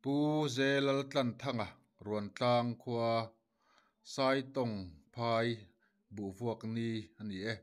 Pu Zelaltlanthanga Ruantlang khua Saitawng phai buhvuak ni a ni e.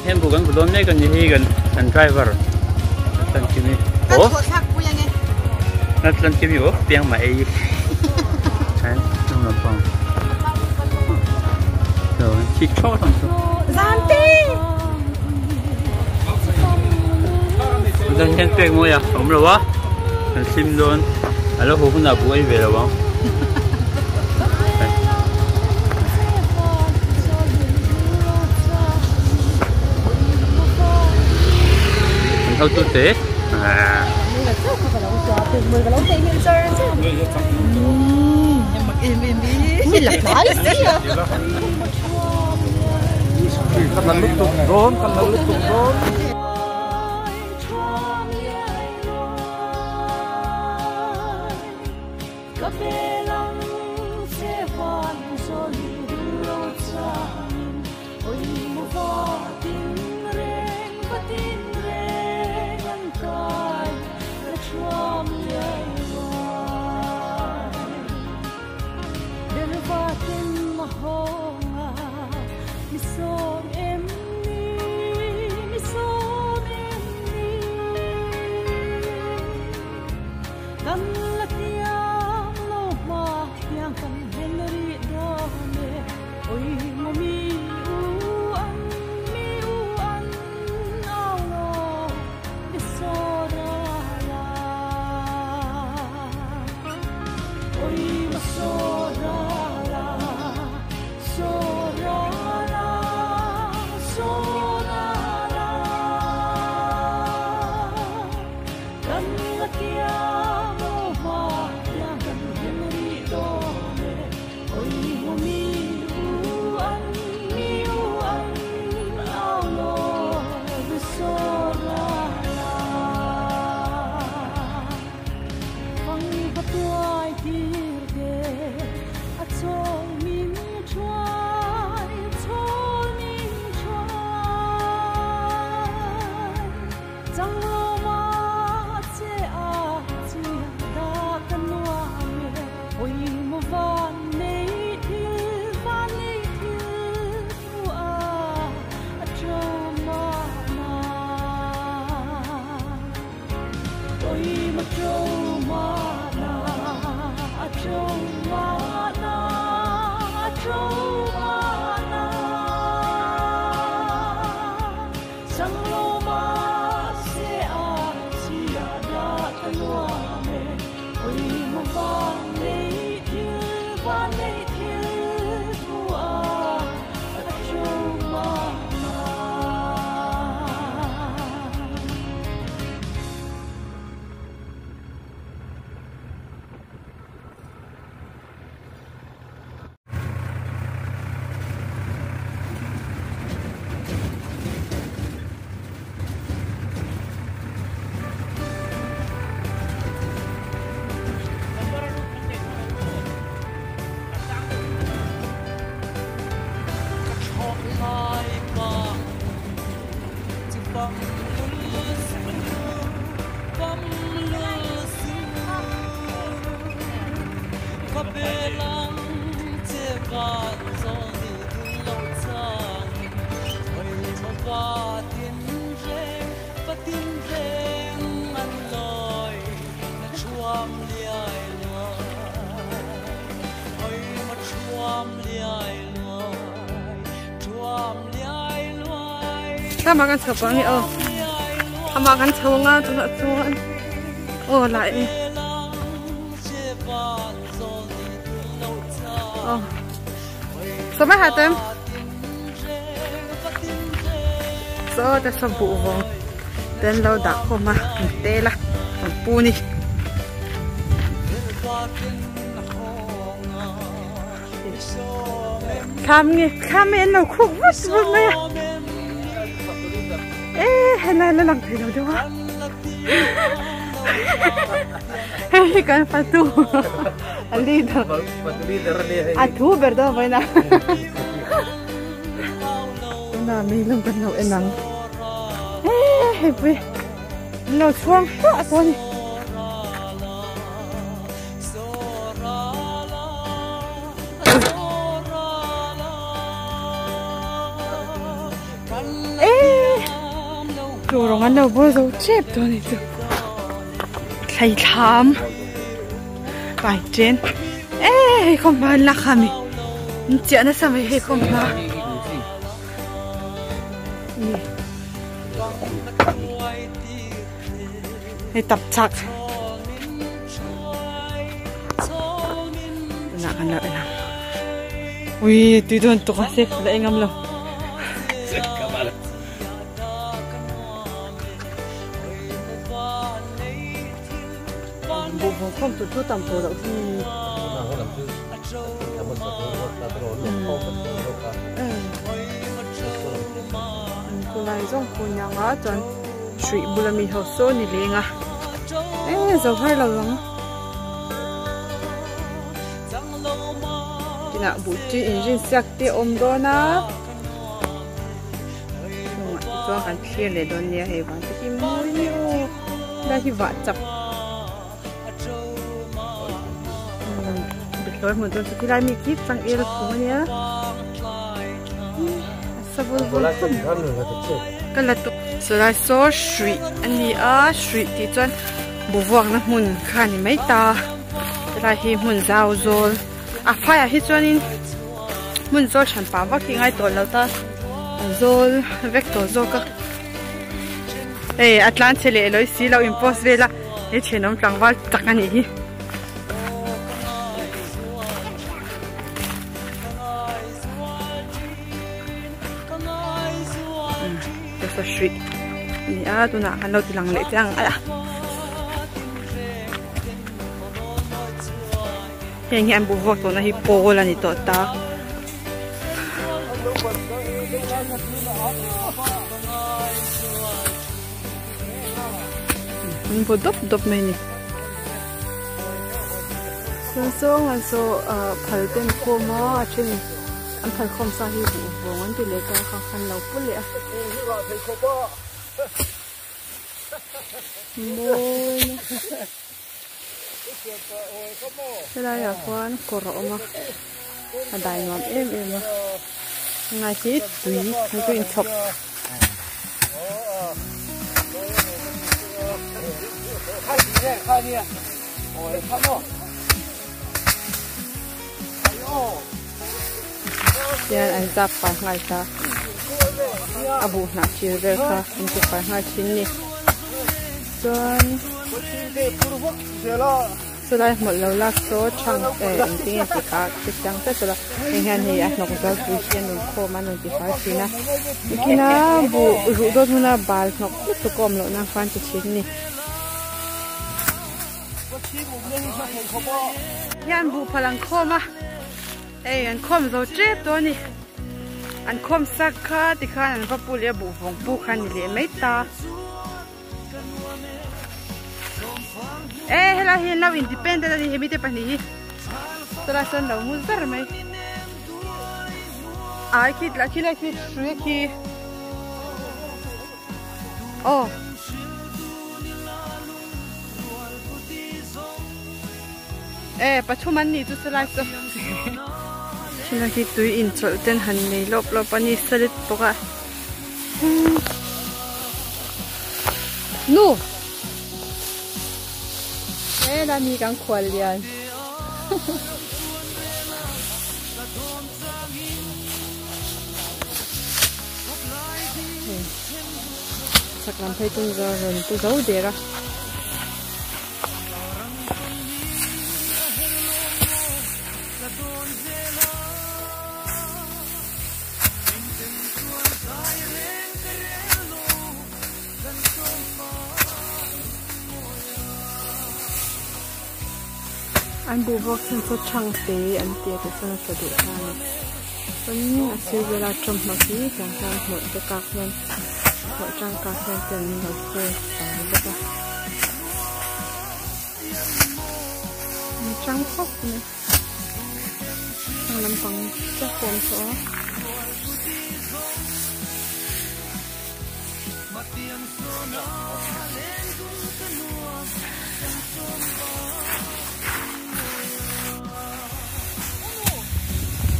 Heng bu kan bu dawn mek a ni hi kan kan driver kan kimi oh kan kan kimi oh piang ma ei kan nung lampang so chi chok thang chu Zante dan hian pek mawi a awm lo a kan hlim dawn a lo haw hunah buai ve lo ang. Hotute Tama kan chho pang hi aw ama kan chho nga tunah chuan aw lai aw sama hatem so te sa bu vong ten lo dah khawm a an tel a an pu ni. Thlam nge thlam hi an lo khuk vut vut mai a e helai la lang thei lo deuh a hei hi kan fatu. A leader. A thu ber dawn vawiin a. Tuna mi lawm kan lo en ang. Eh hei pui. An lo chhuang hluah tawh a ni. Eh tur rawng an lo bawl zo tep tawh a ni chu. Thlai thlam pai chen eh hei khawm hma an la kha mi an chiah nasa mai hei khawm hma hei tap chak tunah kan lo en ang ui tui dawn tuk a se la engam lo. Buhhawng khawm tur chu tam tawh loh hi. Khulai zawng pawh nia nga chuan hruih bula mi ho saw ni leng a e zo har lo ang tinah buh chi inrin siak te a awm dawn a. Chungah te chuan kan thlir leh dawn nia hei vang te hi mawi ni aw helai hi vah chak behlawi hmun dawn chu khilai mi khi changel kung ania a sa vul vul khawp ka la tuk chulai saw hruih ani a hruih tih chuan buvuakna hmun kha ani mai ta helai hi hmun zau zawl a faiah hi chuanin. Hmun zawl hran pah vak hi ngai tawh lo ta a zawl vek tawh zawk a hei a tlan chhe leh lawi si lo in post vel a he thenawm tlangval tak a nih hi. Hruih a ni a tunah kan lo ti lang leh chiang a. Heng hi an bu vuak tawhna hi pawl a ni tawh ta. An bu dawp dawp mai a ni. Chuan sawng an saw ah phal te an khawm a a then an phal khawm sa hi buh vawng an ti leh ta kha khan lo pu leh a. Mawi. Helai ah khuan kawr a awm a a dai nuam em em a ngai hi tui an chu inchhawp hian an zap fai nghal ta a buh hnah thir vel kha an ti fai nghal thin ni chuan chulai hmawlh lo lak saw thang eh engtin nge tih kha hre chiang tlat lo heng hian hei a hnawk zal pui hi a nun khawm a nun ti fai thin a tikina buh ruh dawt hmuna bal hnawk lutuk a awm loh nan khan ti thin a ni. Hian buh phal an khawm a hei an khawm zo tep tawh a ni an khawm sak kha tikhan an va pu leh a buh vawng pu kha a ni leh mai ta. E helai hi an lo independent a ni hemi te pahnih hi chulai sawn lo mu zar mai ai khi tlah khi lai khi hrui khi aw e pathum an nih chu chulai chu chulai khi tui inchawlh ten han nei lawp lawp a ni salit bawk a. Nu! He la mi kan khual lian. Chak lam phei tum zo rawn pu zo der a. An buh vawk chhan chu thang te an ti a tichuan a tla duh ta a ni chuanin a sir vela thawmhnaw hi tiang hian hmawlh te kak hian hmawlh tangkak hian te an lo hung fai bawk a. hrang khawp mai heng lampang chiah pawh a awm tawh a.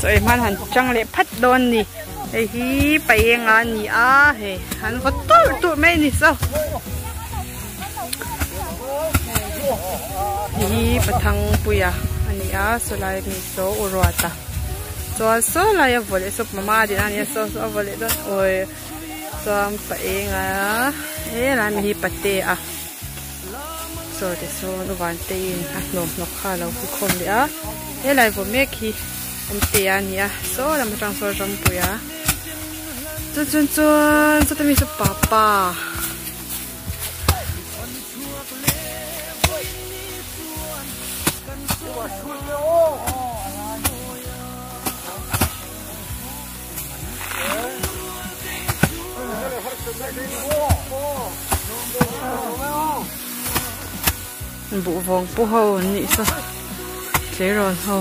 Chaw ei hman han chang leh phat dawn ni hei hi paenga a ni a hei an vaw turh turh mai a ni saw hei hi pathangpuia a ni a sawlai mi saw u ruata chuan saw laia vaw leh saw mama a din a nia saw saw a vaw leh dawn awi chuan paenga helai mi hi pate a. Saw te sawn u Vanteiin a hnawm hnawk kha a lo pu khawm leh a helai vaw mek hi awmte a ni a saw lam atang sawn rawngpui a chuan chuan chuan sawta mi saw papa. Buh vawng pu ho an nih saw tleirawl ho.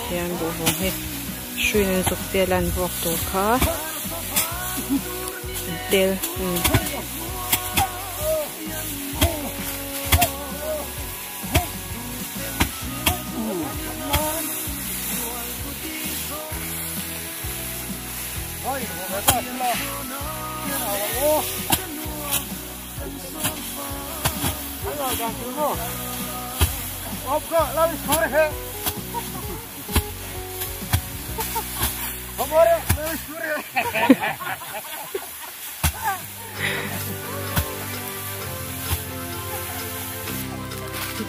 Hian buhvawng hi hruiin an zuk tel a an vuak tur kha an tel a ni.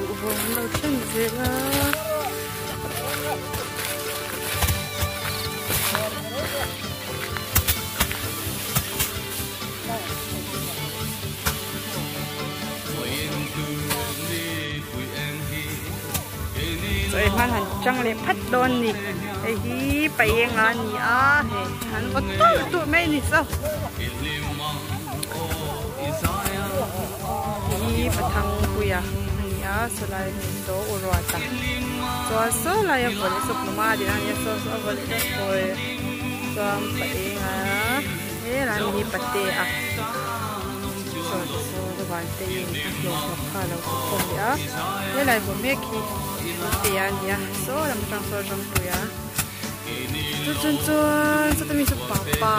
Duhawm lo thleng zel a. Chaw ei hman han chang leh phat dawn a ni hei hi paenga a ni a hei an vaw turh turh mai a ni saw hei hi pathangpuia a ni a sawlai a ni saw u ruata chuan saw laia vaw leh saw puma a din a nia saw saw a vaw leh dawn awi chuan paenga helai mi hi pate a saw te saw van te in a hlawm hlawk kha a lo pu khawm leh a helai vaw mek hi pate a ni a saw lam atang sawn rawngpui a chu chuan chuan sawta mi saw papa.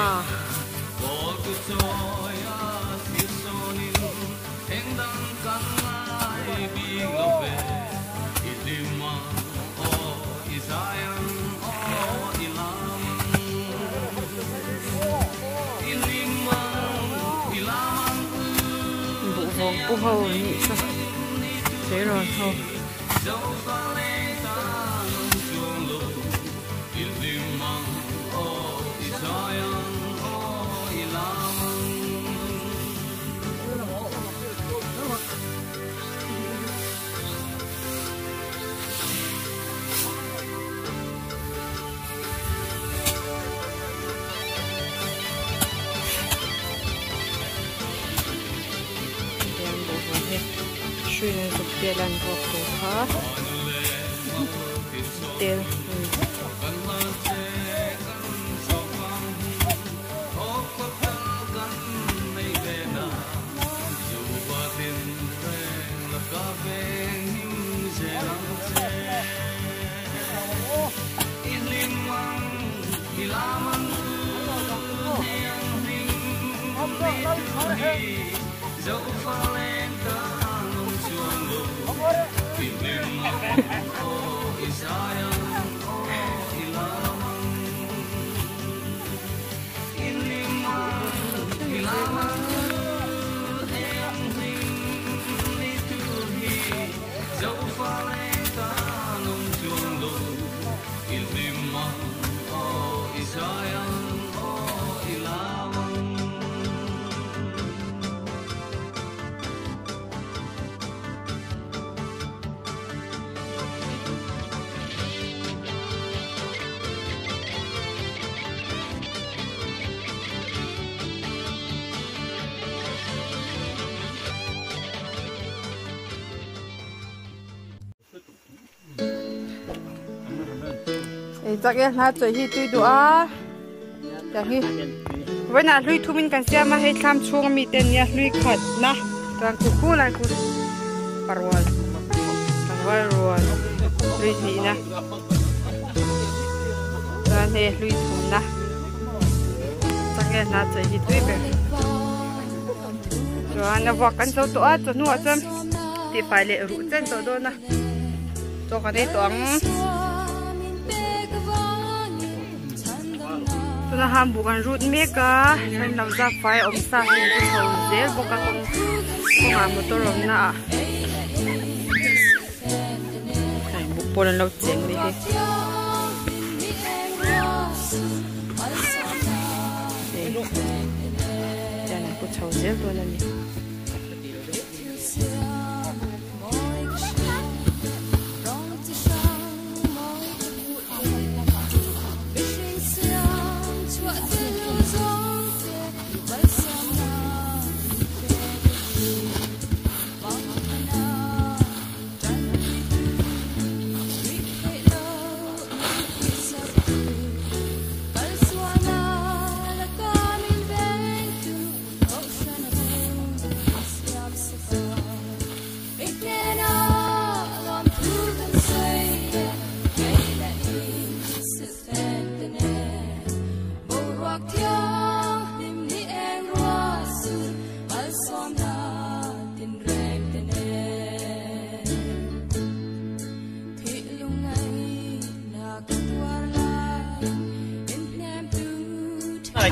Buhvawng pu ho an nih chu tleirawl ho. Hruiin an zuk vel a an vuak tur kha tel a ni. Changel hnah chawi hi tui duh a tiang hi vawiinah hlui thumin kan siam a hei thlam chhung ami te ania hlui khat na chuan khu khu lai khu parual tlangval rual hlui hnih na chuan hei hlui thum na changel hnah chawi hi tui ber chuan a vuak kan zo tawh a chawhnuah chuan tihfai leh ruh chen tawh dawn a. Chaw kan ei tawh ang. Tuna ham buk an rut mek a, chuan lo zap fai a awm sa hi an chho zel bawk a kawng kawngah motor awmna ah hei buk pawn an lo cheng mai hi. Hei tian an pu chho zel dawn a ni.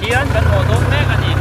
Hian kan haw dawn mek a ni.